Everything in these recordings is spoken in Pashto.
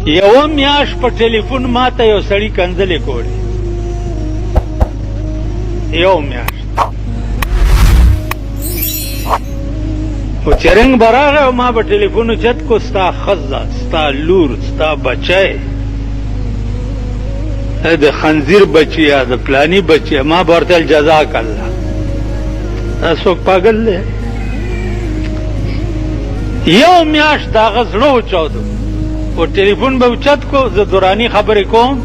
یوه میاشت په ټلیفون ماته یو سړي کنځلې کولې، یو میاشت. خو چې رنګ به راغی او ما به ټلیفون اوچت کو، ستا ښځه، ستا لور، ستا بچی، د خنزیر بچیه، د پلاني بچیه، ما به ورته ویل جزاک الله. دا څوک پاګل دی؟ یو میاشت د هغه زړه وچاودو، او ټلیفون به اوچت کو، زه دراني خبرې کوم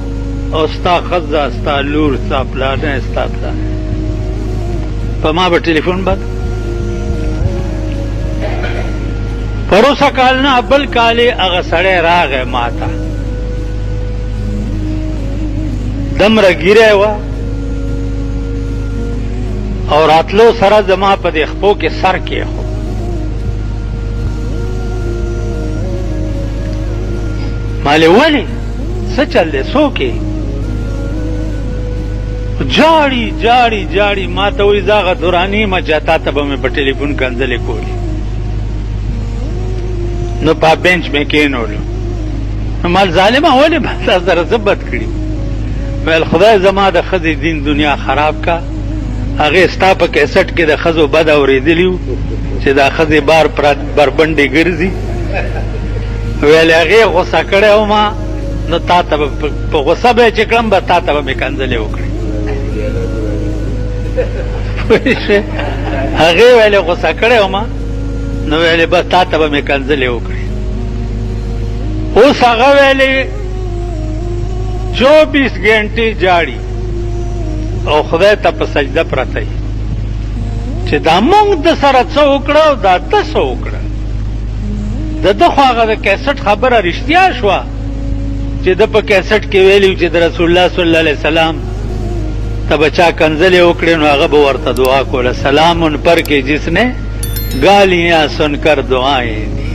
او ستا ښځه، ستا لور، ستا پلانه، ستا پلانه، په ما به ټلیفون بند. پروسه کال نه بل کال یې هغه سړی راغی ماته، دمره ږیره وه او راتلو سره زما په دې خپو کې سر کېښود. مالې ولې څه چل دی، څوک یې؟ جاړي جاړي جاړي ما ته وایي زه هغه دراني یم چې تا ته به مې په ټلیفون کنځلې کولې. نو په بنچ مې کېنولو. نو مال ظالمه ولې به تا سره څه بد کړي؟ ویل خدای زما د ښځې دین دنیا خراب کا، هغې ستا په کیسټ کې د ښځو بد اورېدلي وو چې دا ښځې بار بربنډې ګرځي. ویل هغې غوسه کړی وم، نو تا ته به په غوسه به یې چې کړم به تا ته به مې کنځلې وکړې. پوه شوې؟ هغې ویلې غوسه کړی وم، نو ویلې بس تا ته به مې کنځلې وکړې. اوس هغه ویلې 24 ګنټې جاړي او خدای ته په سجده پرته وي چې دا مونږ د سره څه وکړه او دا ده څه وکړه. د ده خو هغه د کیسټ خبره رښتیا شوه چې ده په کیسټ کې ویلي چې د رسول الله صلی الله علیه وسلم ته به چا کنځلې وکړې نو هغه به ورته دعا کوله، سلام ان پر کې جس نے ګالیاں سن کر دعائیں دی.